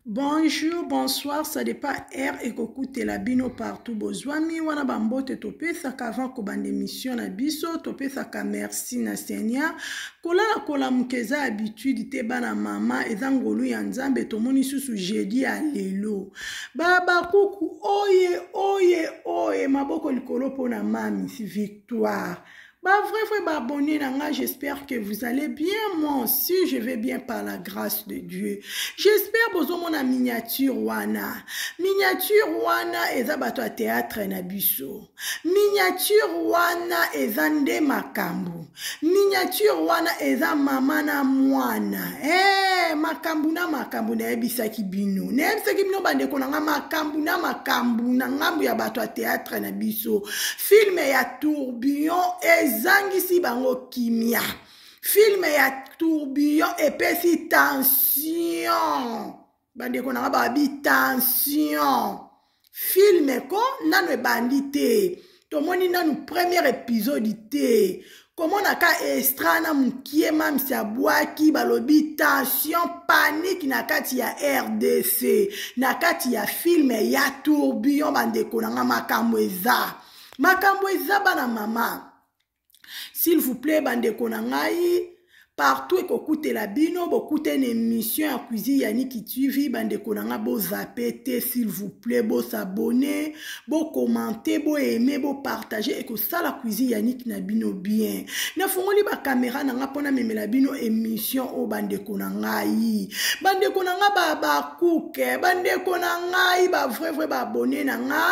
Bonjour, bonsoir, ça dépend heure ekokutela bino partout bozwami wana bambote topesaka avant kobanda émission na biso topesaka merci na Seigneur kolala kolamuka eza habitude te bana mama eza ngolu ya Nzambe tomoni susu jeudi ya lelo babakuku oye oye oye maboko likolo mpona mami victoire Ba vrai vrai ba abonné na nga, j'espère que vous allez bien. Moi aussi, je vais bien par la grâce de Dieu. J'espère bozomona miniature wana. Miniature wana eza bato ya théâtre na biso. Miniature wana eza nde makambo. Miniature wana eza mama na mwana. Eh, makambo na makambo nayebisaki bino. Nayebisaki bino bandeko na nga makambo na makambo na ngambo ya bato ya théâtre na biso. Filme ya tourbillon ezangisi bango kimia. Filme ya tourbillon epesi tension. Bandeko na nga babi tension. Filme ko nanu ebandi te. Tomoni nanu premier episode te. Komona ka extra na mukie mamsi abwaki balobi tension panique na kati ya RDC na kati ya filme ya tourbillon bandeko na nga makambo eza makambo eza bana mama s'il vous plaît bandeko na ngai partout ekokutela bino bokute na émission ya cuisine ya Niki TV bandeko na nga bozape te s'il vous plaît bosabone bokommente boaime bopartage ekosala cuisine ya Niki na bino bien nafungoli bakamera na nga mpo namemela bino émission oyo bandeko na ngai bandeko na nga bakuke bandeko na ngai bavrai vrai baabone na nga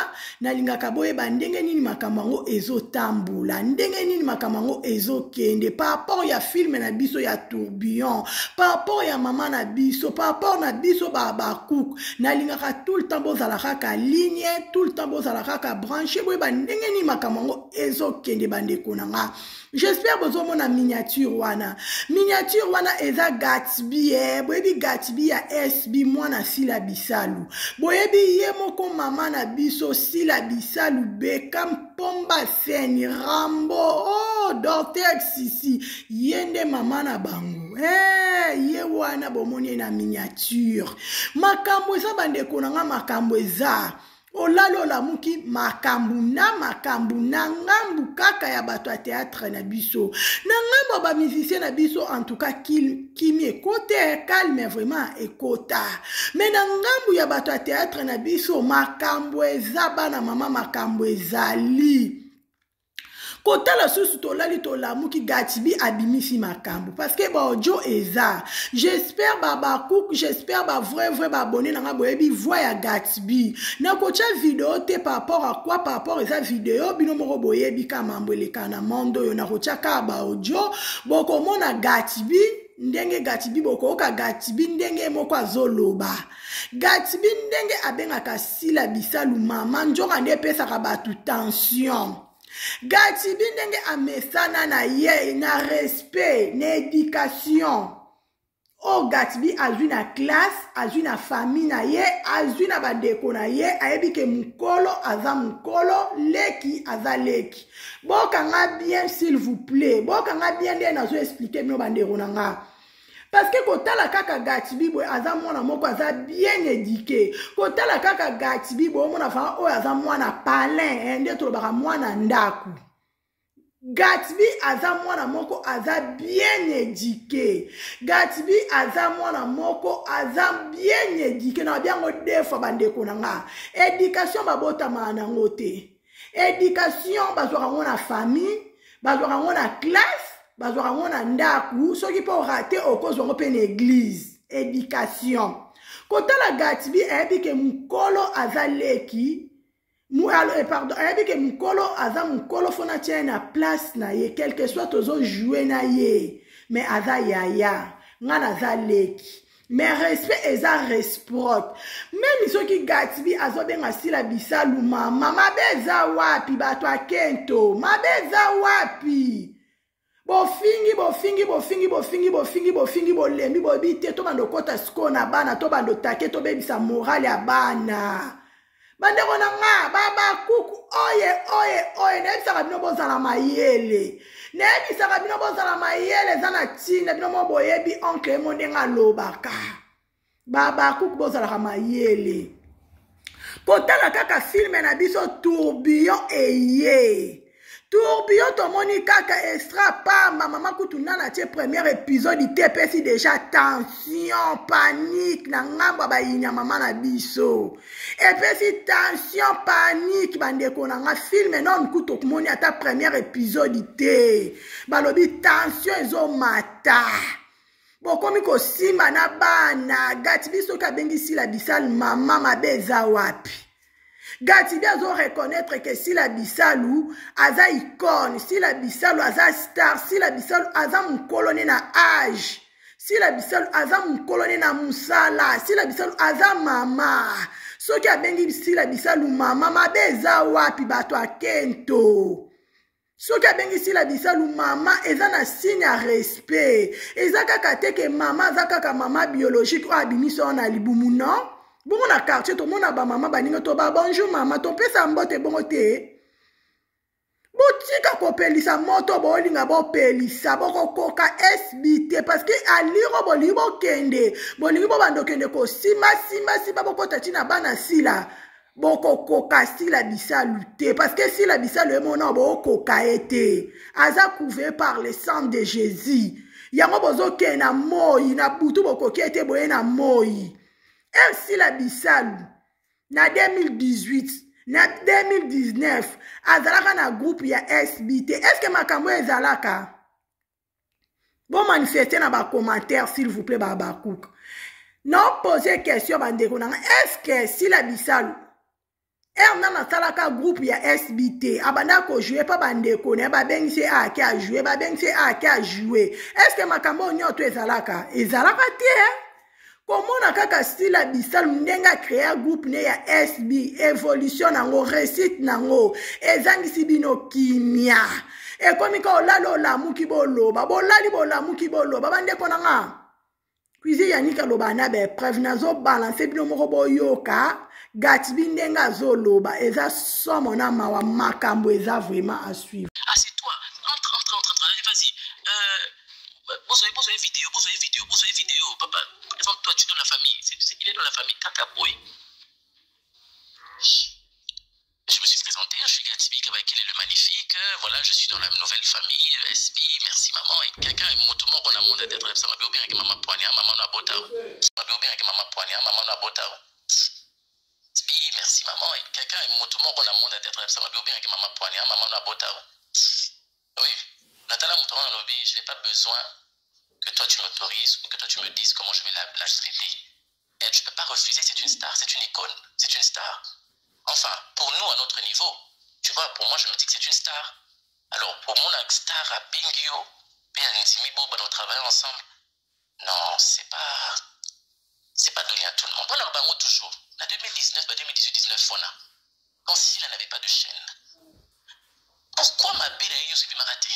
nalingaka boyeba ndenge nini makambo yango ezotambola ndenge nini makambo yango ezokende par rapport ya filme na biso ya tourbillon par rapport ya mama na biso par rapport na biso bacook nalingaka tout le temps bozala kaka ligne tout le temps bozala kaka branche boyeba ndenge nini makambo yango ezokende bandeko na nga j'espère bozomona miniature wana miniature wana eza gatsby eh. boyebi gatsby ya sb mwana sila bisalu boyebi ye moko mama na biso sila bisalu beka mpomba seni rambo oh, dortex sisi ye nde mama na bango eh, ye wana bomoni ye na miniature makambo eza bandeko na nga makambo eza olali olamuki makambo na makambo na ngambu kaka ya bato ya théâtre na biso na ngambo ya bamusicien na biso en tout cas kimi ekota calme vraiment ekota me na ngambu ya bato ya théâtre na biso makambo eza bana mama makambo ezali kotala susu tolali tolamuki gatibi abimisi makambo parce que baaudio eza j'espère babacook j'espère bavrai vrai baabonne na nga boyebi voix ya gatibi nakotya video te par rapport à quoi par rapport eza video bino moko boyebi ka mambo eleka na monde oyo nakotya kaka baaudio bokomona gatibi ndenge gatibi bokoyoka gatibi ndenge moko azoloba gatibi ndenge abengaka sila bisalu mama nzoka nde epesaka bato tension gatibi ndenge amesana na ye na respect na education oyo gatibi azwi na classe azwi na famille na ye azwi na bandeko na ye ayebi ke mokolo aza mokolo leki aza leki bokanga bien s'il vous plaît bokanga bien nde nazo explike bino bandeko na nga parce que kotala kaka Gatsby boye aza mwana moko aza bien éduqué kotala kaka Gatsby boye omona fana oyo aza mwana palin eh, nde tolobaka mwana ndako Gatsby aza mwana moko aza bien éduqué Gatsby aza mwana moko aza bien éduqué na biango deux fois bandeko na nga éducation babotamaka nango te Education bazwaka yango na famille, bazwaka yango na classe, bazwaka yango na ndako, soki mpe orate okozwa yango mpe na eglise. Education. Kotala Gatsby ayebi ke mokolo aza leki eh, pardon ayebi ke mokolo aza mokolo fo natia ye na place na ye quelque soit tozo joue na ye mais aza yaya nga naza leki mais respect eza réciproque meme soki gatsby azobenga sila bisalu mama mabe eza wapi bato ya kento mabe eza wapi bofingi bofingi bofingi bofingi bofingi bofingi bolembi boyebi te tobanda okota sikoyo na bana tobanda otake tobebisa morale ya bana bandeko na nga babakuku oye oye oye nayebisaka bino bozala mayele nayebisaka bino bozala mayele eza na ntina bino mo boyebi oncle ye mo ndenge alobaka Babakuku bozalaka mayele kotala kaka filme na biso tourbillon eye tourbillon tomoni kaka extra pamba mama kutu nana atie première épisode te epesi deja tension panique na ngambo ya bayini ya mama na biso epesi tension panique bandeko na nga filme nanu kutu okomoni ata première épisode te balobi tension ezomata bokomi kosimba na bana gatibi soki abengi sila bisalu mama mabe eza wapi gatibi azo reconnaître ke sila bisalu aza icone sila bisalu aza star sila bisalu aza mokolo ne na age sila bisalu aza mokolo ne na mosala sila bisalu aza mama soki abengi sila bisalu mama mabe eza wapi bato akento soki abengi sila bisalu mama eza na signe ya respect eza kaka te ke mama aza kaka mama biologique oyo abimisi oyo na libumu non bongo na quartier tomona bamama baninga to ba bonjour mama topesa mbote bongo te botika kopelisa moto bolinga bopelisa bokokoka sb te parceke aliro bolingi bokende bolingi bobanda okende kosimbasimbasimba bokota ntina bana sila bokokoka sila bisalu te parce que sila bisalu ye mona bokoka ye te aza couvert par le sang de jésus yango bozokende na moi na butu bokoki ye te boye na moi r sila bisalu na 2018 na 2019 azalaka na groupe ya sb te est ce que makambo ezalaka bomanifeste na bacommentaire s'il vous plaît babakuka na pose question bandeko na nga est ce que sila bisalu ere nana asalaka groupe ya sbt abanda kojoue mpa bandeko na ye babengisi ye ake ajoue babengisi ye ake ajoue est ce que makambo oyo nyonso ezalaka ezalaka te komona kaka sila bisalu ndenge acrea groupe ne ya sb évolution nango réussite nango ezangisi bino kimia ekomi ka olali olamuki boloba bolali bolamuki boloba bandeko na nga cuisine yanik aloba na baepreuve nazobalanse bino moko boyoka gatbi ndenge azoloba eza somo na mawa makambo eza vraiment à suivre. Ah, c'est toi. Entre, entre, entre, entre. Allez, vas-y. Euh, bozwa bozwa vidéo, bozwa vidéo, bozwa vidéo. Papa, présente-toi, tu es dans la famille. C'est, c'est, il est dans la famille. Kaka boy. Je me suis présenté, je suis Gatsby Kabakele le magnifique. Voilà, je suis dans la nouvelle famille, SB, merci maman. Et quelqu'un est moto moko na monde d'être ça m'a bien avec maman poignard, maman na bota. M'a bien avec maman poignard, maman na bota. SB, merci maman. Et quelqu'un est moto moko na monde d'être ça m'a bien avec maman poignard, maman na bota. Oui. Natala moto wana alobi, je n'ai pas besoin que toi tu m'autorises ou que toi tu me dises comment je vais la, la traiter. Et tu ne peux pas refuser, c'est une star, c'est une icône, c'est une star. Enfin, pour nous, à notre niveau, tu vois, pour moi, je me dis que c'est une star. Alors, pour mon star à Bingio, Ndimibo, on travaille ensemble. Non, c'est pas. C'est pas donné à tout le monde. Voilà, bango toujours. La 2019, 2018, 19, voilà. Quand Sila n'avait pas de chaîne. Pourquoi ma belle a eu ce m'a raté?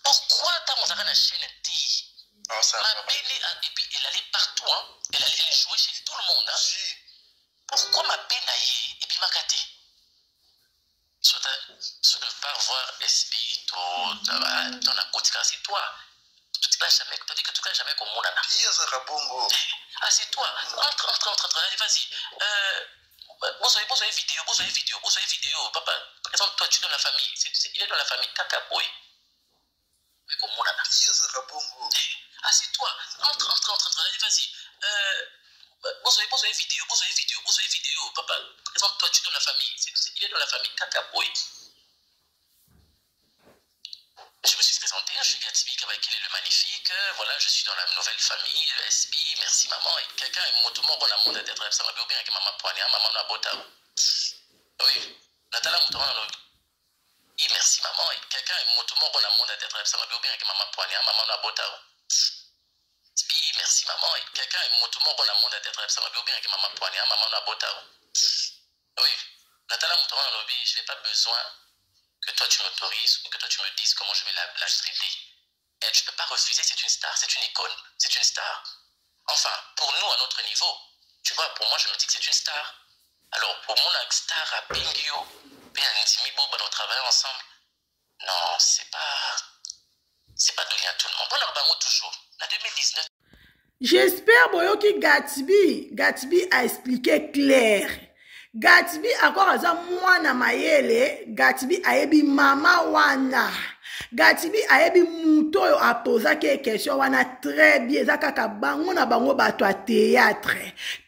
Pourquoi t'as mon la chaîne T? Oh, ça, Ma belle, et puis elle allait partout, hein. Elle allait elle jouait chez tout le monde, hein. Si. Pourquoi ma peine a eu et puis m'a gâté? Sur ne pas voir SB, ton à côté, c'est toi. Tu ne jamais, tu dis que tu ne jamais comme mon nana. bongo. Ah, c'est toi. Entre, entre, entre, entre. Allez, vas-y. Euh, bozwa bozwa vidéo, bozwa vidéo, bozwa vidéo. Papa, présente-toi, tu es dans la famille. C'est, c'est, il est dans la famille. Kaka boy. Mais comme mon nana. bongo. Ah, c'est toi. Entre, entre, entre, entre. Allez, vas-y. Euh, bozwa bozwa vidéo, bozwa vidéo, bozwa vidéo. Papa, présente-toi, tu es dans la famille. C'est, c'est, il est dans la famille. Kaka boy. Je me suis présenté, je suis Gatsby Kabakele le magnifique. Voilà, je suis dans la nouvelle famille, SB, merci maman. Et quelqu'un est moto moko na monde d'être ça m'a bien avec maman poignard, maman na bota. Oui. Natala moto wana alobi, merci maman. Et quelqu'un est moto moko na monde d'être ça m'a bien avec maman poignard, maman na bota. SB, merci maman. Et quelqu'un est moto moko na monde d'être ça m'a bien avec maman poignard, maman na bota. Oui. Natala moto wana alobi, je n'ai pas besoin que toi tu m'autorises ou que toi tu me dises comment je vais la, la traiter. Et tu ne peux pas refuser, c'est une star, c'est une icône, c'est une star. Enfin, pour nous, à notre niveau, tu vois, pour moi, je me dis que c'est une star. Alors, pour mon star à Bingio, Ndimibo, on travaille ensemble. Non, c'est pas. C'est pas donné à tout le monde. Voilà, bango toujours. La 2019. J'espère boyoki Gatsby. Gatsby a expliqué clair. Gatsby encore aza mwana mayele. Gatsby ayebi mama wana. Gatsby ayebi moto oyo apozaki ye question wana très bien. Eza kaka bango na bango bato ya théâtre.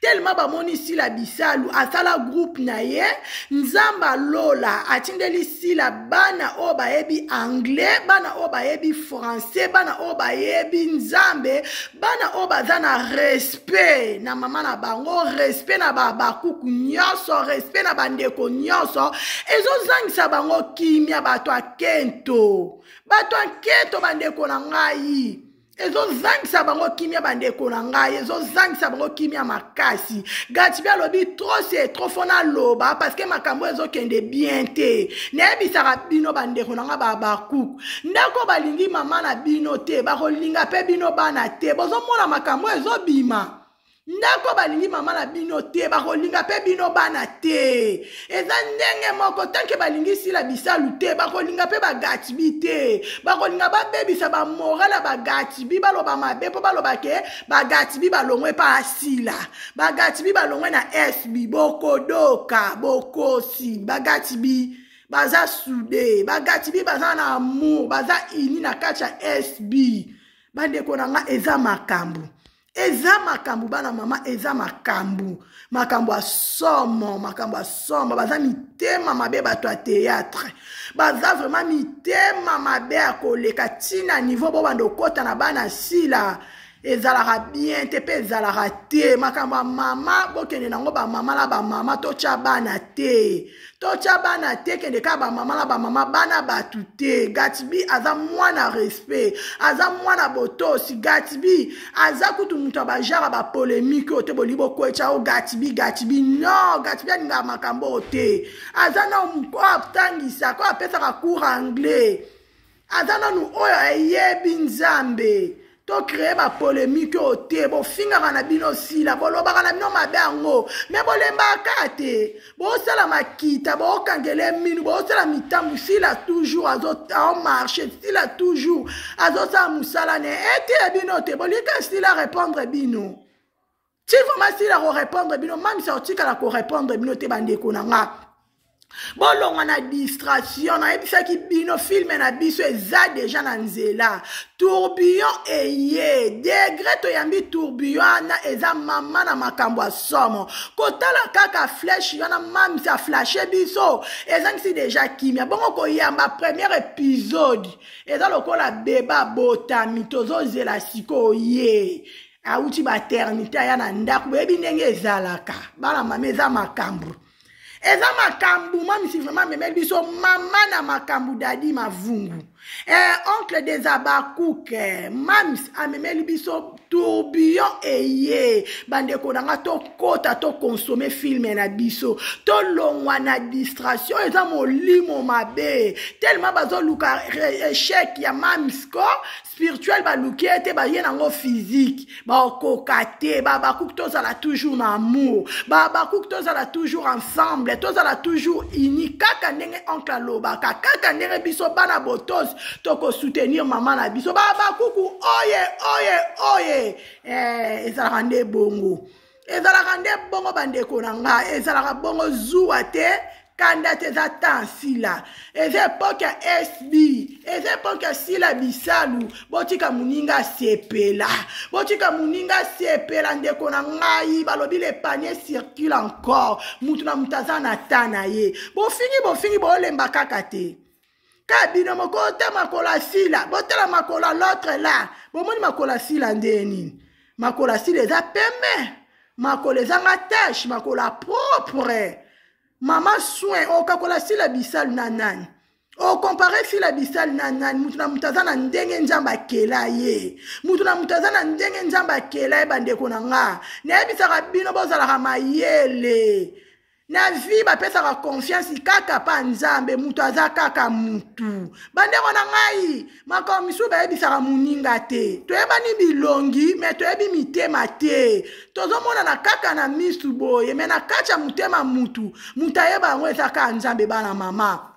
Tellement bamoni Sila Bisalu asala groupe na ye. Nzambe alola atindeli Sila bana oyo bayebi anglais, bana oyo bayebi français, bana oyo bayebi Nzambe, bana oyo baza na respect na mama na bango, respect na bakuku nyonso, respect na bandeko nyonso, ezozangisa bango kimia. Bato ya kento, bato ya nketo, bandeko na ngai, ezozangisa bango kimia. Bandeko na ngai, ezozangisa bango kimia makasi. Gatsby alobi trop c'est trop, faut naloba parce que makambo ezokende bien te. Nayebisaka bino, bandeko na ngai, babakuku, ndako balingi mama na bino te, bakolinga mpe bino bana te. Bozomona makambo ezobima. Ndako balingi mama na bino te, bakolinga mpe bino bana te. Eza ndenge moko, tant que balingi Sila Bisalu te, bakolinga mpe baGatsby te. Bakolinga babebisa bamoral ya baGatsby, baloba mabe mpo baloba ke baGatsby balongwe epa asila, baGatsby balongwe na SB. Bokodoka, bokosi. BaGatsby baza soudés, baGatsby baza na amour, baza unis na kati ya SB. Bandeko na nga, eza makambo, eza makambo, bana mama, eza makambo, makambo ya somo, makambo ya somo. Baza mitema mabe, bato ya théâtre baza vraiment mitema mabe ya koleka. Ntina niveau bobanda okɔta na bana Sila, ezalaka bien te mpe ezalaka te. Makambo ya mama, bokende nango bamama na bamama, totya bana te, totya bana te. Kende kaka bamama na bamama, bana bato te. Gatsby aza mwana respect, aza mwana botosi. Gatsby aza kutu moto ya bajara bapolémique oyo te. Bolingi bokwetya o Gatsby, Gatsby, non. Gatsby alingaka makambo oyo te. Aza na oyo atangisaka, oyo apesaka cours anglais, aza nanu oyo ayebi Nzambe. Tocréer bapolémique oyo te. Bofingaka na bino Sila, bolobaka na bino mabe yango, me bolembaka te. Bosala makita, bokangele minu, bosala mitambu. Sila toujours azomarcher, Sila toujours azosala mosala ne ete bino te. Bolika Sila répondre bino ti vraiment Sila korépondre bino, mamisa otikala korépondre bino te. Bandeko na nga, bolongwa na distraction. Nayebisaki bino, film na biso eza déjà na nzela. Tourbillon eye degré, toyambi tourbillon wana, eza mama na makambo ya somo. Kotala kaka flèche wana mamisi aflashe biso, ezangisi déjà kimia. Bongo koyamba première épisode eza lokola beba botami. Tozozela sikoyo ye awuti maternité, aya na ndako. Boyebi ndenge ezalaka, bana mama, eza makambo, eza makambo. Mamisi vraiment amemeli biso mama na makambo, Dadi Mavungu, oncle des Abakouk. Mams amemeli biso tourbillon eye. Bandeko na nga, tokɔta, toconsommer film na biso, tolongwa na distraction. Eza molimo mabe tellement bazoluka échec ya mams ko spirituel, baluki ete baye nango physique, bakoka te. Babakuki, tozala toujours na amour. Babakuki, tozala toujours ensemble, tozala toujours uni, kaka ndenge oncle alobaka, kaka ndenge biso bana botosi tokosoutenir mama na biso. Babakuku oye, oye, oye, ezalaka nde bongo, ezalaka nde bongo. Bandeko na nga, ezalaka bongo, zuwa te, kanda te. Eza temps Sila, eza époque ya SB, eza époque ya Sila Bisalu. Botika moninga asepela, botika moninga asepela. Ndeko na ngai, balobi le panier circule encore. Mutu na mutu aza na ta na ye. Bofingi, bofingi, bolemba kaka te. Ka bino moko ota makolo asila, botala makolo ya l'autre là. Bomoni makolo asila nde nini? Makolo asila eza pembe, makolo ezanga tache, makolo ya propre. Mama soin, okakola Sila Bisalu na nani? Ocomparer Sila Bisalu na nani? Mutu na mutu aza na ndenge Nzambe akela ye, mutu na mutu aza na ndenge Nzambe akela ye. Bandeko na nga, nayebisaka bino, bozalaka mayele na vie. Bapesaka confiance kaka mpa Nzambe, mutu aza kaka mutu. Bandeko na ngai, makambo misusu bayebisaka moninga te. Toyebani bilongi, me toyebi mitema te. Tozomonana kaka na misu boye, me na kati ya motema, mutu mutu ayeba yango eza kaka Nzambe. Bana mama,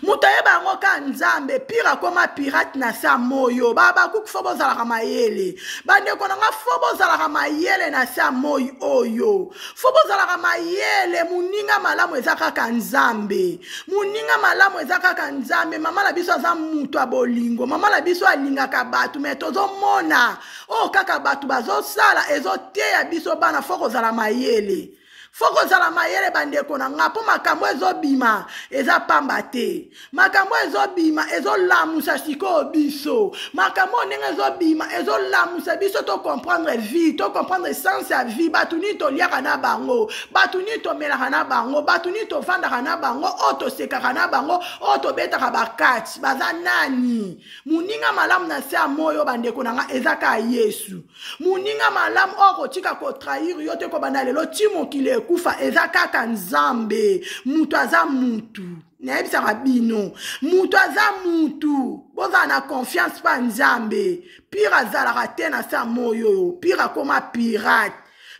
Moto ayeba yango ka Nzambe. Pire akoma pirate na se ya moyo. Babakuku, fo bozalaka mayele. Bandeko na nga, fo bozalaka mayele na se ya moi oyo. Fo bozalaka mayele. Moninga malamu eza kaka Nzambe. Moninga malamu eza kaka Nzambe. Mama na biso aza moto ya bolingo. Mama na biso alingaka bato, me tozomona oyo kaka bato bazosala ezoteya biso bana. Fo kozala mayele, fo kozala mayele, bandeko na nga, mpo makambo ezobima eza pamba te. Makambo ezobima ezolamusa sikoyo biso. Makambo oyo ndenge ezobima ezolamusa biso, tocomprendre vie, tocomprendre sens ya vie. Bato nini toliaka na bango, bato nini tomelaka na bango, bato nini tovandaka na bango, oyo tosekaka na bango, oyo tobetaka bakati, baza nani? Moninga malamu na se ya moyo, bandeko na nga, eza kaka Yesu. Moninga malamu oyo akotika kotrahir yo te kobanda lelo ti mokili ekufa, eza kaka Nzambe. Moto aza mutu, nayebisaka bino, moto aza mutu. Bozala na confiance mpa Nzambe. Pire azalaka te na se ya moyo oyo. Pire akoma pirate,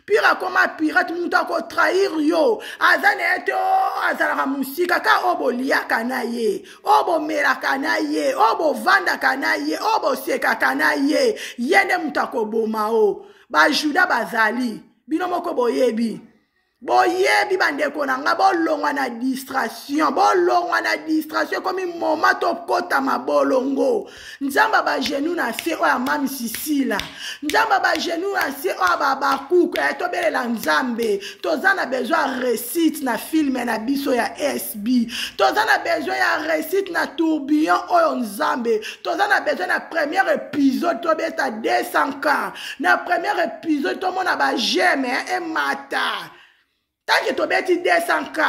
pire akoma pirate. Moto akotrahir yo aza na ye te. O azalaka mosika ka oyo boliaka na ye, oyo bomelaka na ye, oyo bovandaka na ye, oyo bosekaka na ye, ye nde moto akoboma. O bajuda bazali, bino moko boyebi, boyebi. Bandeko na nga, bolongwa na distraction, bolongwa na distraction. Ekomi moma tokɔta mabolongo. Nzambe bagenou na se oyo amami Sisila, Nzambe bagenou na se oyo babakuku ya tobelela Nzambe. Toza na besoin ya réussite na film na biso ya SB. Toza na besoin ya réussite na tourbillon oyo. Nzambe, toza na besoin na premier épisode tobeta 200 K. Na premier épisode tomona baj'aime emata. Tant que tobeti 200 K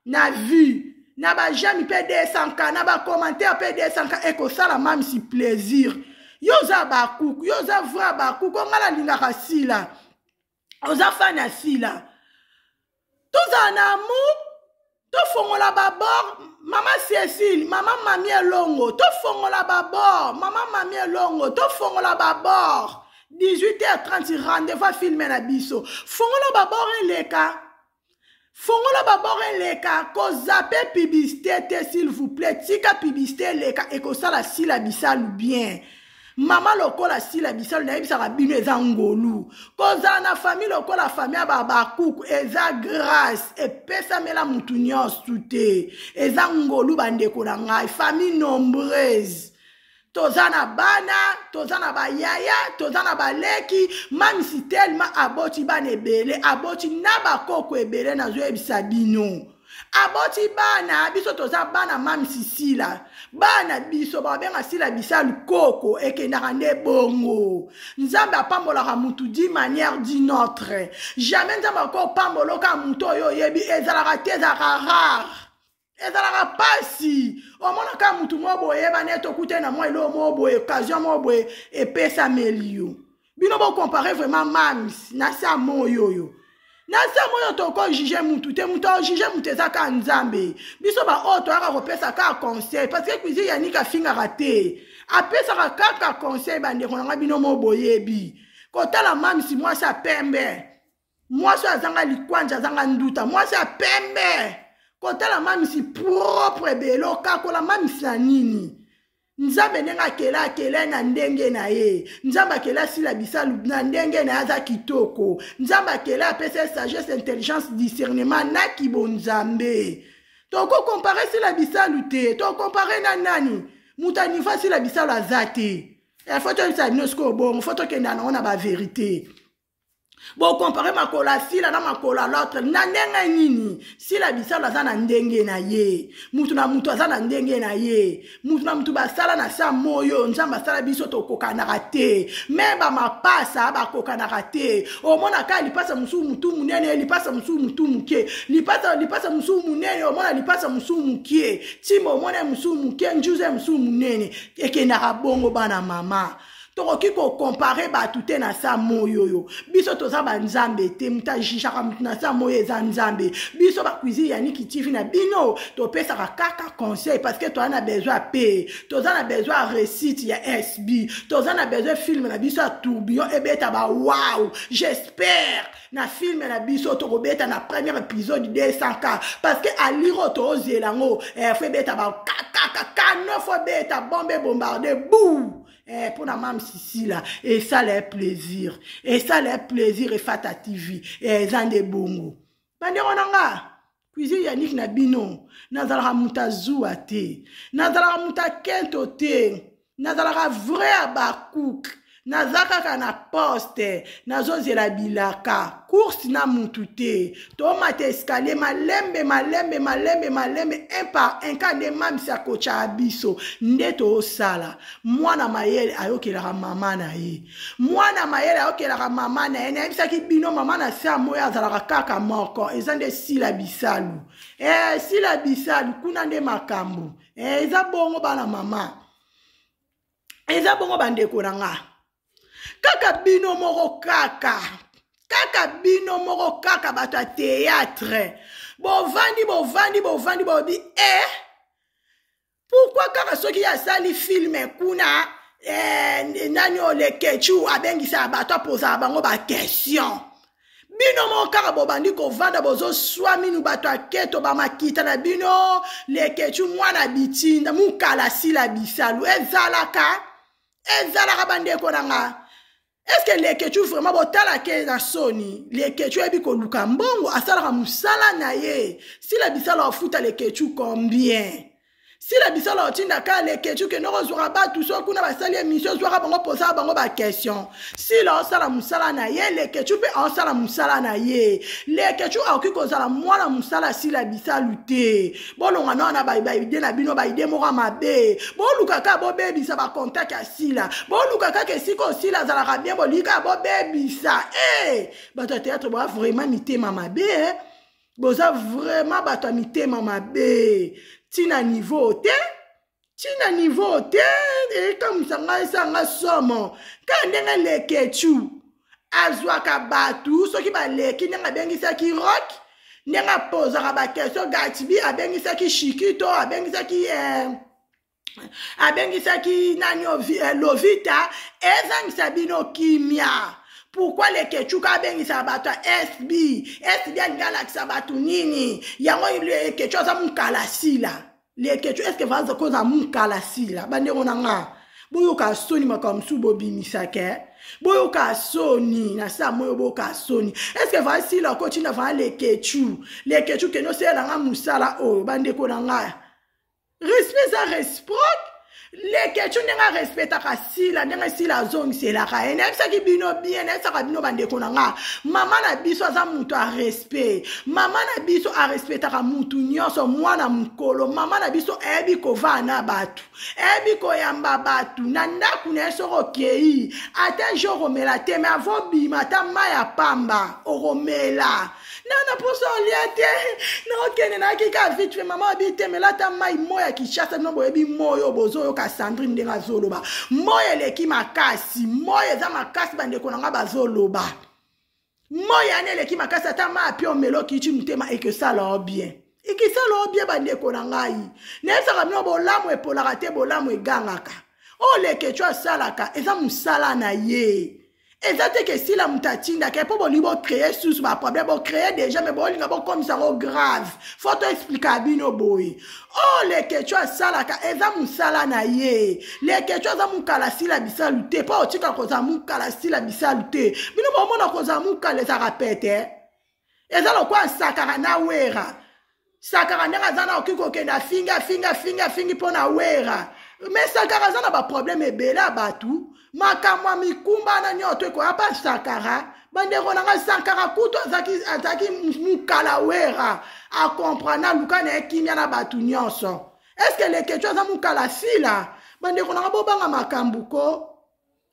na vue, na baj'aime mpe 200 K, na bacommentaire mpe 200 K, ekosala Mamisi plaisir. Yo oza bakuku, yo oza vrai bakuku. Onga nalingaka Sila, oza fan ya Sila. Tozala na amour, tofongola babord. Mama Cécile, mama Mami Elongo, tofongola babord. Mama Mami Elongo, tofongola babord. 18h30, rendez-vous film na biso. Fongola babord eleka, fongola babord eleka. Kozape publicité te, s'il vous plaît. Tika publicité eleka, ekosala Sila Bisalu bien. Mama lokola Sila Bisalu, nayebisaka bino, eza ngolu kozala na famille lokola famille ya babakuku. Eza grâce epesamela mutu nyonso te, eza ngolu, bandeko na ngai. Famille nombreuse, toza na bana, toza na bayaya, toza na baleki. Mamisi telema aboti bana ebele, aboti na bakoko ebele. Nazoyebisa bino, aboti bana. Biso toza bana Mamisi Sila. Bana biso babenga Sila Bisalu koko. Ekendaka nde bongo. Nzambe apambolaka mutu d'une manière d'une autre. Jamais Nzambe akopamboloka mutu oyo oyebi. Ezalaka te, ezalaka rare, ezalaka mpasi. Omonaka mutu moko boyebani ete okute na mwa eloko moko boye, occasion moko boye epesameli yo. Bino bocompare vraiment Mams na sa moyo oyo. Na se moyo tokojuge mutu te. Mutu ajuge mutu eza kaka Nzambe. Biso baoyo toyaka kopesa kaka conseil, parce que cuisine Yanik afingaka te, apesaka kaka conseil. Bandeko na nga, bino mo boyebi kotala Mamisi, mwasi ya pembe, mwasi oyo azanga likwanja, azanga nduta, mwasi ya pembe. Kotala Mamisi propre ebele, okakola Mamisi na nini? Nzambe ndenge akela, akela na ndenge na ye. Nzambe akela Asila Bisalu na ndenge na ye, aza kitoko. Nzambe akela, apesa sagesse, intelligence, discernement na kibonzambe. Tokocompare Sila Bisalu te. Tokompare na nani? Moto aniveau Asila Bisalu aza te. Fo toyebisa bino sikoyo bongo, fo tokenda nango na bavérité. Bokompare makolo ya Sila na makolo ya l'autre na ndenge nini? Sila Bisalu aza na ndenge na ye. Mutu na mutu aza na ndenge na ye. Mutu na mutu basala na sa moyo. Nzambe asala biso tokokanaka te, me bamapasa bakokanaka te. Omona kaka lipasa mosusu mutu monene, lipasa mosusu mutu moke, lipasa mosusu monene, omona lipasa mosusu moke, ntimba omona mosusu moke, njuza mosusu monene. Ekendaka bongo, bana mama. Tokoki kocompare bato te na sa moi oyo. Biso toza banzambe te, moto ajijaka moto na sa moi eza Nzambe. Biso bacuisine ya Niki TV na bino topesaka kaka conseil, parce que toza na besoin ya pe, toza na besoin ya réussite ya SB, toza na besoin film na biso ya tourbillon ebeta ba wow. J'espère na film na biso tokobeta na premier épisode 200K, parce que aliro tozela yango eh, fo ebeta ba kakaka 9, fo ebeta bombe bombarde bou eh, mpo na mam Sisila esala ye plaisir, esala ye plaisir. Efata TV eh, eza nde bongo, bandeko na nga. Cuisine ya Niki na bino, nazalaka moto azuwa te, nazalaka moto akento te, nazalaka vrai abakouk. Naza kaka na poste, nazozela bilaka course na mutu te. Tomata escalier malembe malembe malembe malembe, un par un, ka nde mamisi akotyaa biso nde toosala. Mwana mayele ayokelaka mama na ye, mwana mayele ayokelaka mama na ye. Nayebisaki bino, mama na se ya moyo azalaka kaka moko, eza nde Sila Bisalu. Eh, Sila Bisalu kuna nde makambo. Eh, eza bongo bana mama, eza bongo bandeko na nga. Kaka bino moko, kaka kaka bino moko, kaka bato ya théâtre, bovandi bovandi bovandi, bobi eh, pourquoi kaka soki asali film kuna eh, nani olekechu abengisaka bato, apozaka bango baquestion? Bino moko kaka bobandi kovanda, bozoswa minu bato aketo bamakita na bino. Lekechu mwana bitinda mukala Sila Bisalu, ezalaka ezalaka bandeko na nga. Est-ce Lekechu vraiment botalake na soni? Lekechu ayebi koluka mbongo, asalaka mosala na ye. Sila Bisala afuta Lekechu combien? Sila Bisala otindaka Lekechu kende kozwaka bato so kuna basali émission, zwaka bango, posaka bango baquestion. Sila osala mosala na ye, Lekechu mpe aosala mosala na ye. Lekechu akoki kozala mwana mosala Sila Bisalu te. Bolonga na wana baidée na bino, baidée moko ya mabe. Boluka kaka bobebisa bacontact ya Sila, boluka kaka esika osila azalaka bien, bolingi kaka bobebisa. E bato ya théâtre boza vraiment mitema mabe, eh? Boza vraiment bato ya mitema mabe ntina niveau te, ntina niveau te. Ekamwisa ngai, esanga somo kaka ndenge Lekechu azwaka bato soki baleki, ndenge abengisaki Rock, ndenge apozaka baquestion Gatibi, abengisaki Shikito, abengisaki eh, abengisaki nani eh, Lovita. Ezangisa bino kimia. Pourquoi Lekechuka abengisaka bato ya SB? SB alingi alakisa bato nini? Yango Lekechu aza mokala Sila. Lekechu, est ce que vaza koza mokala Sila? Bandeko na nga, boyoka soni, makambo mosusu bobimisaka, boyoka soni na sa moyo, boyoka soni. Est ce que va Sila okotinda va Lekechu, Lekechu kende osalelanga mosala oyo? Bandeko na nga, respect eza réciproque. Lekecu ndenge arespectaka Sila, ndenge Sila azongiselaka ye. Nayebisaki bino bien, nayebisaka bino bandeko na nga, mama na biso aza moto ya respect. Mama na biso arespectaka mutu nyonso, mwana mokolo. Mama na biso ayebi kovaa na bato, ayebi koyamba bato na ndako na ye. Soki okei, ata jo okomela te, me avobima ata mai ya pamba okomela. Na mposa olia te, naokende nayaki ka vite fait. Mama abi te, mela ata mai. Moi ya Kinshasa, bino boyebi moi oyo bozoyoka Sandrine ndenge azoloba, moi eleki makasi, moi eza makasi. Bandeko na nga bazoloba moi yani eleki makasi, ata mai api omela, okiti motema, ekesala o bien, ekesala o bien. Bandeko na ngai, nayebisaka bino, bolamu epolaka te, bolamu egangaka. Oyo Lekecu asalaka eza mosala na ye, eza te ke Sila moto atindaka. Mpo bolingi bocréer susu baproblème, bocréer déjà, mais bolinga bokomisa yango grave. Fo toexplika bino boye, oyo Lekecu asalaka eza mosala na ye. Lekecu aza mokala Sila Bisalu te, mpo otika kozala mokala Sila Bisalu te. Bino bomona kozala mokala ezalaka pete, eza lokola Sakara na Wera. Sakara ndenge aza na, okoki kokende afingi afingi afingi afingi mpo na Wera, mais Sakara aza na baproblème ebele ya bato, makambo ya mikumba na nyonso to ekoya mpa Sakara. Bandeko na ngai, Sankara kutu azalaki mokala Wera, acomprendre, aluka na ye kimia na bato nyonso. Est-ce Lekecu aza mokala Sila? Bandeko na ngai, bobanga makambo ko,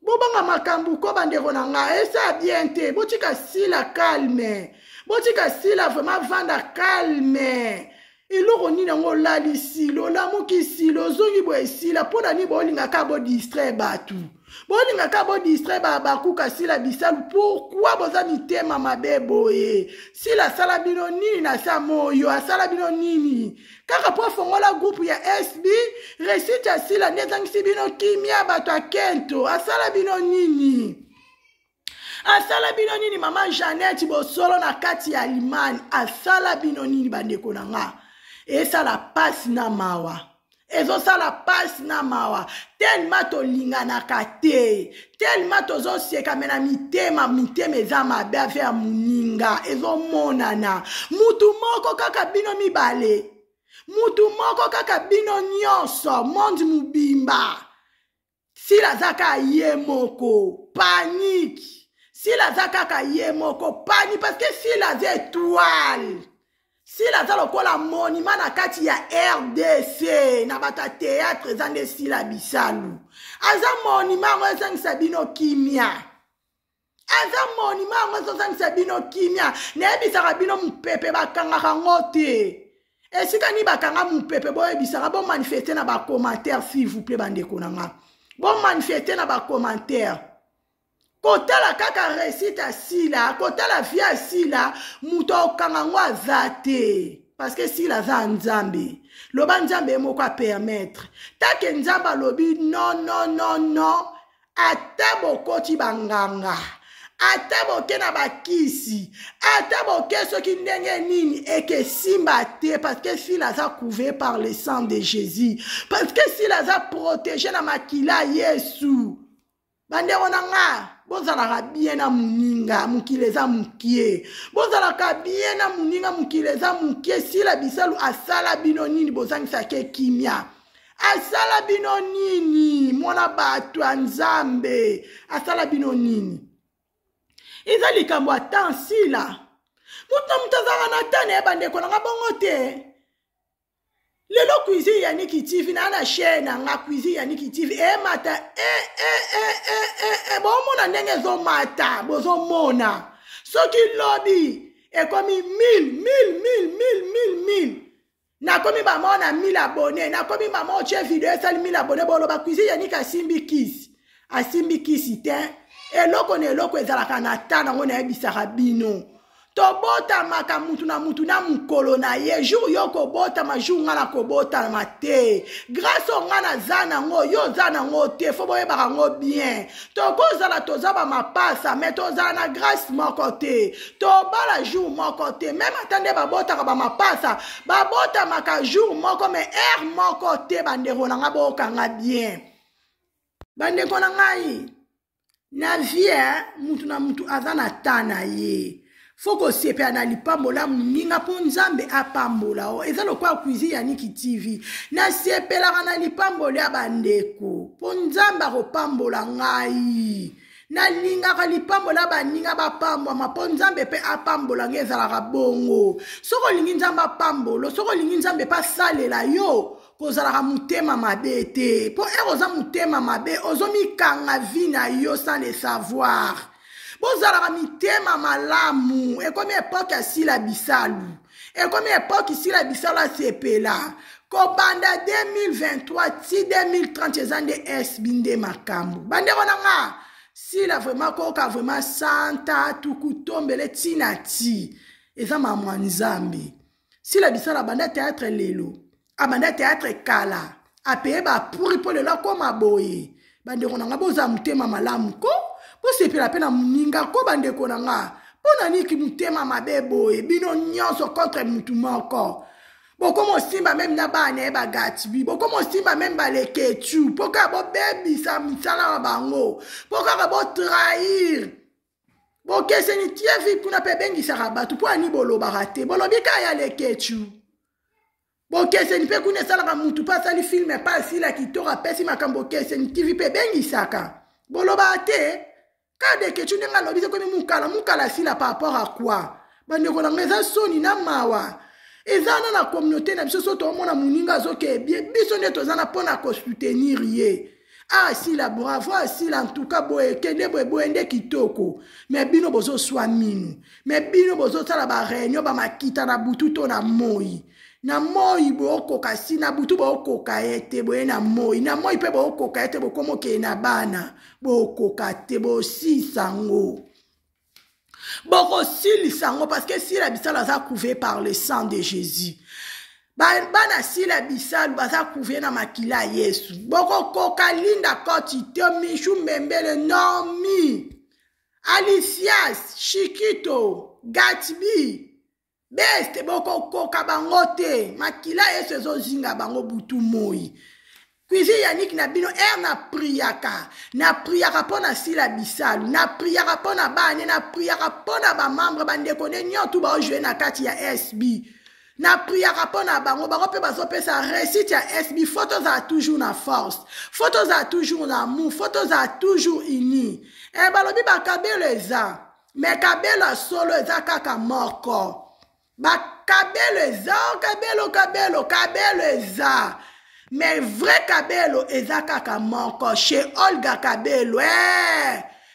bobanga makambo ko. Bandeko na ngai, eza bien te. Botika Sila calme, botika Sila vraiment vanda calme. Eloko nini yango olali sila, olamuki sila, ozongi boye sila? Mpo na nini bolinga kaka bodistraire bato, bolinga kaka bodistraire bakuka Sila Bisalu? Pourquoi boza mitema mabe boye? Sila asala bino nini na sa moyo? Asala bino nini kaka mpo afongola groupe ya SB? Réussite ya Sila nde ezangisi bino kimia. Bato ya kento, asala bino nini? Asala bino nini? Mama Jeannette Bosolo na kati ya Allemagne, asala bino nini? Bandeko na nga, esala pasi na mawa, ezosala pasi na mawa tellement tolinganaka te, tellement tozoseka, me na mitema, mitema eza mabe ave ya moninga. Ezomonana mutu moko kaka, bino mibale, mutu moko kaka, bino nyonso, monde mobimba. Sila aza kaka ye moko, panique. Sila aza kaka ye moko, panique, parce que Sila aza étoile. Sila aza lokola monument na kati ya RDC na bato ya théâtre. Eza nde Sila Bisalu aza monument yango ezangisa bino kimia. Aza monument yango ezozangisa bino kimia. Nayebisaka bino, mopepe bakangaka yango te. Esika nini bakanga mopepe? Boyebisaka, bomanifeste na bacommentaire, s'il vous plaît. Bandeko na nga, bomanifeste na bacommentaire. Kotala kaka réussite ya Sila, kotala vie ya Sila, moto akokanga yango aza te, parce que Sila aza Nzambe. Loba Nzambe ye moko apermettre take. Nzambe alobi non, non, non, non. Ata bokoti banganga, ata boke na bakisi, ata boke soki ndenge nini, ekesimba te, parce que Sila aza couvert par le sang de Jésus, parce que Sila aza protégé na makila Yesu. Bandeko na nga, bozalaka bien na moninga, mokili eza mokie. Bozalaka bien na moninga, mokili eza mokie. Sila Bisalu asala bino nini bozangisaka ekimia? Asala bino nini? Mwana bato ya Nzambe, asala bino nini? Eza likambo ata nsila moto na moto azalaka na ta na ye. Bandeko na nga, bongo te. Lelo Cuisine Yaniki TV na chaîne na nga Cuisine Yaniki TV emata e e e e e e, bomona ndenge ezomata. Bozomona soki lobi ekomi 1000 1000 1000 1000 1000 1000, nakomi bamao na 1000 abonné, nakomi mama otie video esali 1000 abonné, boloba Cuisine Yaniki asimbi kisi. Asimbi kisi te. Eloko na eloko ezalaka na ta nango. Nayebisaka bino, tobotamaka mutu na mutu na mokolo na ye. Jour yo kobotama, jour nga na kobotama te. Grâce oyo nga naza nango, yo oza nango te. Fo boyebaka yango bien. Tokozala toza bamapasa, me tozala na grâce moko te, tobala jour moko te. Meme ata nde babotaka bamapasa, babotamaka jour moko, me heure moko te. Bandeko na nga, bookanga bien. Bandeko na ngai, na vie, mutu na mutu aza na ta na ye. Fo kosepela na lipambola moninga mpo Nzambe apambola. O eza lokola Cuisine Yaniki TV, nasepelaka na lipamboli ya bandeko mpo Nzambe akopambola ngai. Nalingaka lipambola baninga bapambwama mpo Nzambe mpe apambola ngai. Ezalaka bongo. Soki olingi Nzambe apambola, soki olingi Nzambe mpe asalela yo, kozalaka motema mabe te, mpo ere oza motema mabe, ozomikanga vie na yo sans le savoir. Bozalaka mitema malamu. Ekomi époque ya Sila Bisalu, ekomi époque Sila Bisalu asepela. Kobanda 2023 ti 2030 eza nde SB nde makambo. Bandeko na nga, Sila vraiment koyoka vraiment santa tukutombele ntina ti eza mamwa Nzambe. Sila Bisala abanda théâtre lelo, abanda théâtre kala, apeye bapuri mpo lelo akóma boye. Bandeko na nga, bozala motema malamu ko, bosepela mpe na moninga ko. Bandeko na nga, mpo na niki motema mabe boye? Bino nyonso contre mutu moko. Bokoma osimba meme na bana ye bagatibi, bokoma osimba meme baleketu mpo kaka bobebisa misala na bango, mpo kaka botrahir. Bokeseni tievi kuna mpe ebengisaka bato. Mpo ani bolobaka te? Bolobi kaka ya leketu. Bokeseni mpe kuna esalaka mutu mpe asali filme mpe asila kitoko, apesi makambo. Bokeseni TV mpe ebengisaka, bolobaka te. Kaka leketu ndenge alobi ekomi mokala mokala asila par rapport à quoi? Bandeko na ngai, eza soni na mawa. Eza wana na communauté na biso. So toomona moninga azokee bie, biso nde toza na mpo na kosoutenir ye. Ah, Sila, bravo. Asila, en tout cas boye kende boye boye nde kitoko. Me bino bozoswa minu, me bino bozosala baréunion, bamakita na butu to na moi. Na moi bokoka si na butu bokoka ye te, boye na moi, na moi mpe bokoka ye te, bokoma okende na bana, bokoka te, bosisa yango, bokosilisa yango, parce que Sila Bisalu aza couvert par le sang de Jésus. Bana Sila Bisalu baza couvert na makila ya Yesu. Bokokoka Linda Koti te, Michu Mbembele, Nomi, Alicias, Chiquito, Gatbi, Beste, bokokoka bango te. Makila Yesu ezozinga bango butu moi. Cuisine Yannick na bino er na priaka, na priaka mpo na Sila Bisalu, na priaka mpo na bana, na priaka mpo na bamembre, bandeko ne nyonso baojoue na kati ya SB, na priaka mpo na bango, bango mpe bazopesa réussite ya SB. Fo tozala toujours na force, fo tozala toujours na amour, fo tozala toujours uni. E balobi bakabelo eza, me kabelo ya solo eza kaka moko. Bakabelo eza, kabelo, kabelo, kabelo eza, mais vrai kabelo eza kaka moko, chez Olga Kabelo.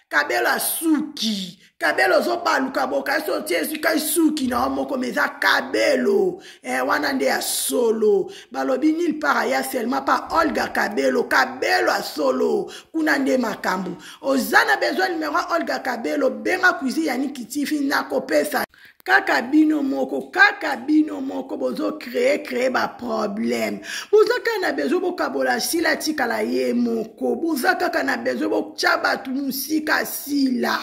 Kabelo asuki, kabelo ozobaluka boka so otie esika suki na yo moko, mais eza kabelo wana nde ya solo. Balobi nil part aya seulement pa Olga Kabelo, kabelo ya solo kuna nde makambo. Oza na besoin numéro Olga Kabelo, benga Cuisine Yannick TV, nakopesa. Kaka bino moko, kaka bino moko bozo créer ba problème. Boza kaka na besoin bokabola Sila tikala ye moko. Boza kaka na besoin botya bato mosika Sila.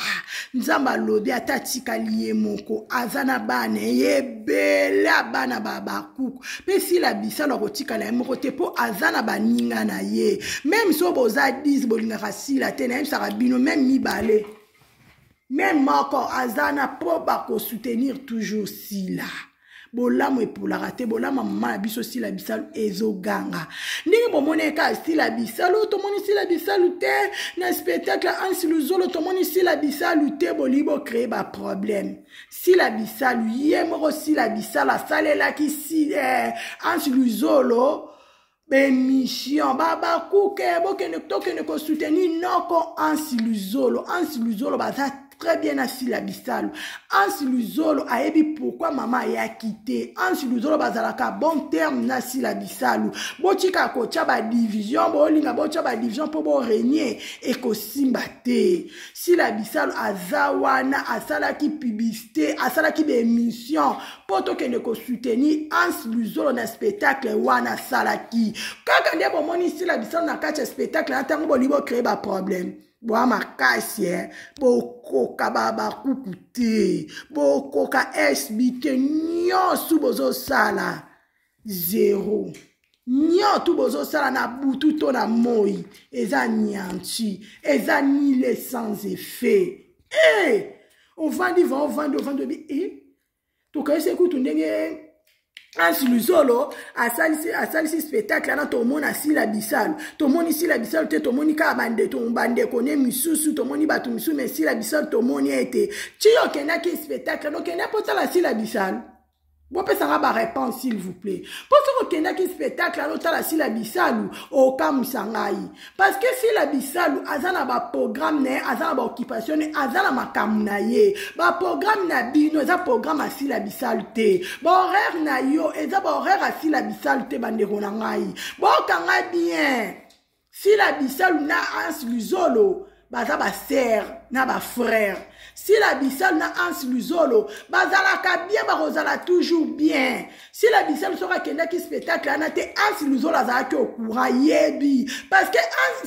Nzambe alobi ata tikali ye moko, aza na bana ebele, bana ba bakuku. Pe Sila Bisalu akotikala ye moko te po aza na baninga na ye. Même so boza 10 bolingaka Sila te, nayebisaka bino même mibale. Même moko azana po bako soutenir toujours Sila. Bolamu epolaka te, bolamu mama na biso Sila Bisalu ezoganga. Ndenge bomoni eka Sila Bisalu, tomoni Sila Bisalu te na spectacle Ansi Luzolo, tomoni Sila Bisalu te, bolingi bo créer ba problème. Sila Bisalu ye moko Sila Bisalu asalelaki si, Ansi Luzolo bémission baba kuke bokende tokende ko soutenir noko Ansi Luzolo. Ansi Luzolo baza très bien na Sila Bisalu. Ansi Luzolo ayebi pourquoi mama ayaki te. Ansi Luzolo bazalaka bon terme na Sila Bisalu. Botika kotia ba division, bolinga botia ba division po bo régner ekosimba te. Sila Bisalu aza wana asalaki publicité, asalaki ba émission po tokende ko soutenir Ansi Luzolo na spectacle wana asalaki. Kaka nde bomoni Sila Bisalu na kati ya spectacle na tango bolingi bo créer ba problème. Boa makasi, bokoka ba bakuku te, bokoka SB te, nyonso bozosala zéro. Nyonso bozosala na butu to na moi, eza nyanti, eza nile sans effet. Ovandi va ovandi ovandi obi tokayisi kutu ndenge Ansi Luzolo asalisi spectacle na tomona Sila Bisalu, tomoni Sila Bisalu te, tomoni kaka bandeko ne misusu, tomoni bato misusu, mais Sila Bisalu tomoni ete ti okendaki spectacle okende po tala Sila Bisalu. Bopesanga ba réponse s'il vous plaît. Po soki okendaki spectacle alo tala Sila Bisalu okamwisa ngai, parce que Sila Bisalu aza na ba programme na ye, aza na ba occupation na ye, aza na makambo na ye. Ba programme na bino eza programme ya Sila Bisalu te, ba horaire na yo eza ba horaire ya Sila Bisalu te. Bandeko na ngai bokanga bien, Sila Bisalu na Ansi Luzolo baza ba sœur na ba frère. Sila Bisalu na Ansi Luzolo bazalaka bien, bakozala toujours bien. Sila Bisalu soki akendaki spectacle wana te, Ansi Luzolo azalaki au courant, yebi, parce que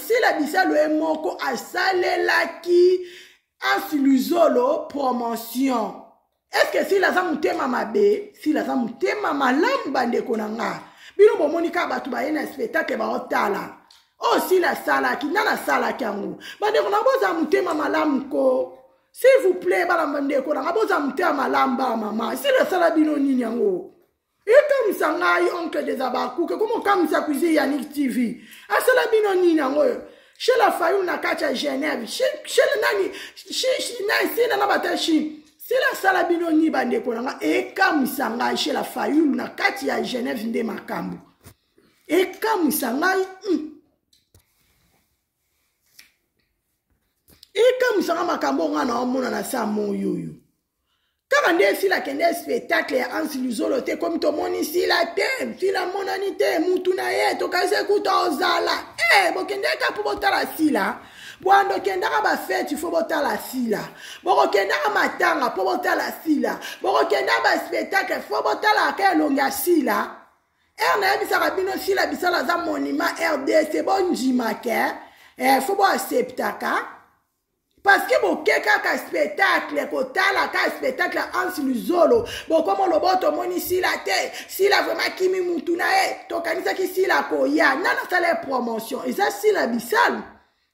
Sila Bisalu ye moko asalelaki Ansi Luzolo promotion. Est-ce que Sila aza motema mabe? Sila aza motema malamu, bandeko na nga. Bino bomoni kaka bato baye na spectacle baotala. Oh, Sila asalaki, nani asalaki yango? Bandeko na boza motema malamu ko. S'il vous plaît, bana bandeko na nga boza motema malamu ba mama. Sila asala bino nini yango? Ekamwisa ngai oncle des abakuke, komo okamwisa Cuisine Yannick TV. Asala bino nini yango oyo? Chez la Fayulu na kati ya Genève. Chez nani? Chez nani? Sila na bata chi. Sila asala bino nini bandeko na nga? Ekamwisa ngai chez la Fayulu na kati ya Genève nde makambo. Ekamwisa ngai. Ekamwisa nga makambo nga na omona na sa moyo oyo. Kaka Kaka nde Sila kende spectacle ya Ansi Luzolo te, komi tomoni Sila te, Sila monani te, mutu na ye tokanisi ekuta ozala. Eh, bokendeka mpo botala Sila. Bwando kendaka bafeti fo botala Sila. Bokokendaka matanga mpo botala Sila. Bokokendaka baspectacle fo botalaka elongi ya Sila. Ere nayebisaka bino Sila Bisala aza monument RDC, bondima ke eh, fo boacceptaka. Parce que boke kaka spectacle, kotala kaka spectacle ya Hans Luzolo, bokoma oloba tomoni Sila te, Sila vraiment kimi mutu na ye, tokanisaki Sila koya, nani asala ye promotion? Eza Sila Bisalu.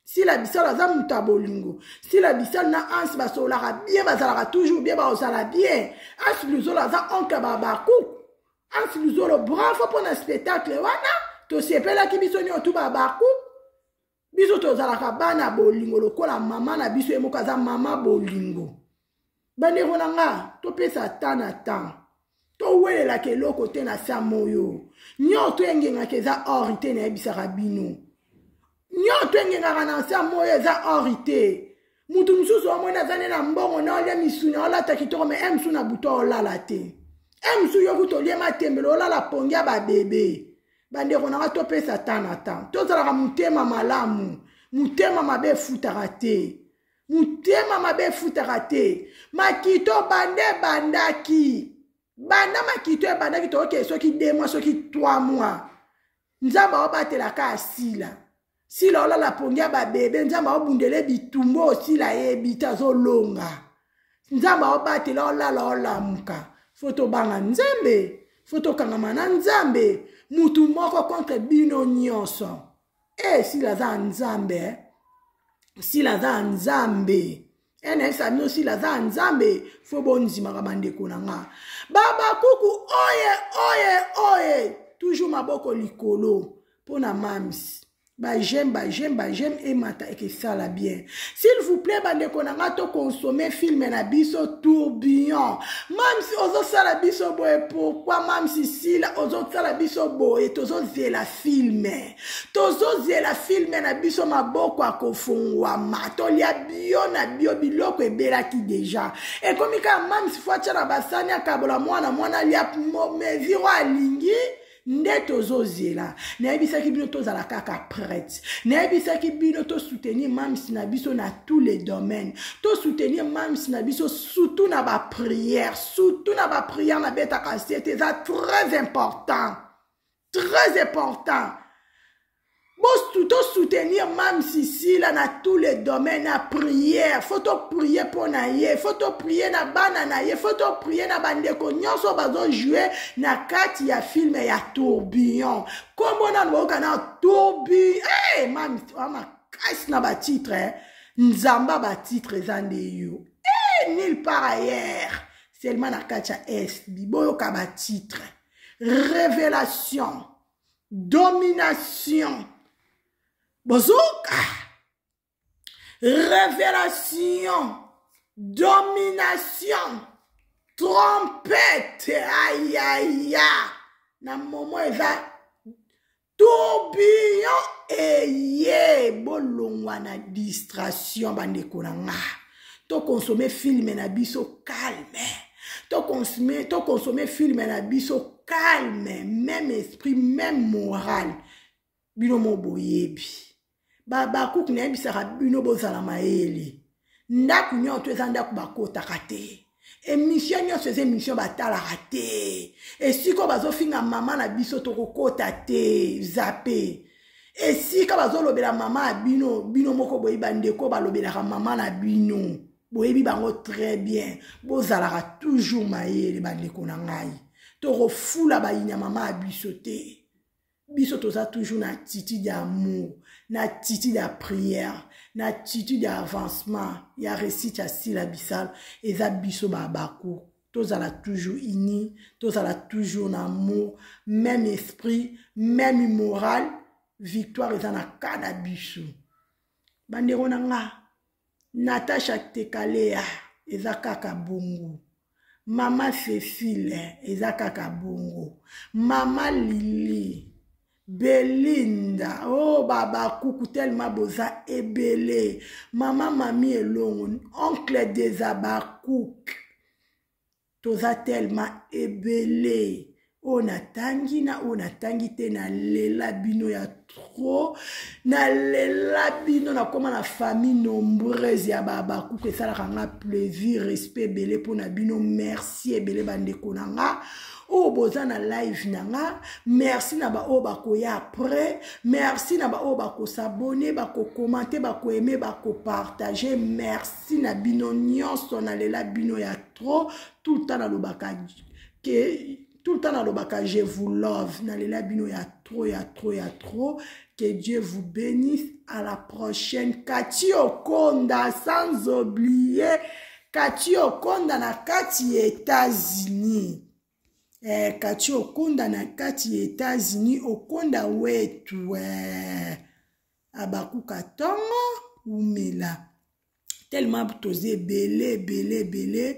Sila Bisalu aza mutu ya bolingo. Sila Bisalu na Hans basololaka bien, bazalaka toujours bien, bazala bien. Hans Luzolo aza oncle ba Bakuku. Hans Luzolo bravo pona spectacle wana, tosepelaki biso nionso tu ba Bakuku. Biso tozalaka bana bolingo lokola mama na biso ye moko aza mama bolingo. Bandeko na nga, topesa temps na temps. Towelelaka eloko te na sa moyo. Nyonso engengaka eza or te, nayebisaka bino. Nyonso engengaka na sa moyo eza or te. Mutu mosusu omoni aza nde na mbongo na olia misuni, olata kitoko, mais mosusu na butu olala te. Mosusu yo kutu olie matembele, olala pongi ya babebe. Bandeko na nga, topesa temps na temps. Tozalaka motema malamu. Motema mabe efutaka te. Motema mabe efutaka te. Makito bande ebandaki. Banda makito ebandaki, tokokende soki 2 mois, soki 3 mois. Nzambe aobatelaka asila. Sila olala pongi ya babebe, Nzambe aobundele bitumba oyo Sila ayebi te, azolonga. Nzambe aobatela, olala olamuka. Fo tobanga Nzambe, fo tokangama na Nzambe. Mutu moko contre bino nyonso. Sila aza Nzambe. Sila aza Nzambe. Nayebisa bino Sila aza Nzambe, fo bondimaka bandeko na nga. Babakuku oye oye oye, toujours maboko likolo pona mams. Ba j'aime, ba j'aime, ba j'aime emata ekesala bien. S'il vous plaît bandeko na nga, to consommer film na biso tourbillon. Mams ozosala biso boye pourquoi? Mams Sila ozosala biso boye, tozozela film. Tozozela film na biso, maboko akofungwama, tolia bio na bio, biloko ebelaki deja. Ekomi kaka mams fo atia na basani, akabola mwana, mwana alia mesure oyo alingi. Nde tozozela. Nayebisaki bino tozala kaka prête. Nayebisaki bino to soutenir mams na biso na tous les domaines. To soutenir mams na biso surtout na ba prière, surtout na ba prière na betaka sete, eza très important. Très important. To soutenir mams Sila na tous les domaines, na prière. Faut to prier po na ye, faut to prier na bana na ye, faut to prier na bandeko nyonso bazo jouer na kati ya film ya tourbillon. Kombo na boka na tourbillon. Hey, mams, ama kasi na ba titre, eh. Nzamba ba titre eza nde yo. Hey, nulle part ailleurs. Seulement na kati ya SB. Boyoka ba titre. Révélation. Domination. Bozoka. Révélation. Domination. Trompette. Aïe, aïe, aïe. Na moment eza tourbillon eye bolongwa na distraction bandeko na nga. To consommer film na biso calme. To consommer film na biso calme, même esprit, même moral. Bino mo boyebi. Ba bakuku na yebisaka bino bozala mayele. Ndaku nyonso eza ndaku bakotaka te. Émission nyonso eza émission batalaka te. Esika bazofinga mama na biso tokokota te, zappe. Esika bazolobela mama ya bino, bino moko boyebi bandeko balobelaka mama na bino. Boyebi bango très bien. Bozalaka toujours mayele bandeko na ngai. Tokofula bayinya mama ya biso te. Biso toza toujours na attitude ya amour, na attitude ya prière, na attitude ya avancement, ya réussite ya Sila Bisalu. Eza biso ba baku. Tozala toujours unis, tozala toujours na amour, même esprit, même morale. Victoire eza na ka na biso. Bandeko na nga, Natacha Tekalea eza kaka bongo. Mama Cécile eza kaka bongo. Mama Lili, Belinda, oh baba kuku tellement boza ebele. Mama Mami Elongo, oncle des Abakouk. Toza tellement ebele. Oyo natangi na oyo natangi te, nalela bino ya trop, nalela bino, nakóma na famille nombreuse ya babakuku. Esalaka nga plaisir, respect ebele mpo na bino. Merci ebele bandeko na nga oyo boza na live na nga. Merci na baoyo bakoya après, merci na baoyo bakosabone, bakokomante, bakoaime, bakopartage. Merci na bino nyonso, nalela bino ya trop. Tout le temps nalobaka ke, tout le temps nalobaka je vous love. Nalela bino ya trop, ya trop, ya trop. Que Dieu vous bénisse, à la prochaine. Kati Okonda, sans oublier Kati Okonda na kati ya États-Unis. Kati Okonda na kati ya États-Unis, Okonda wetu, abakuka ntongo umela tellement toza ebele, ebele, ebele.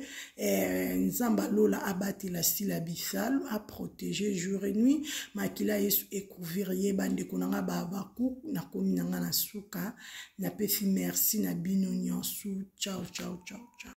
Nzambe alola abatela Sila Bisalu, aprotege jour et nuit, makila Yesu ecouvrir ye. Bandeko na nga babaku, nakomi na nga na suka, napesi merci na bino nyonso. Ciao, ciao, ciao, ciao.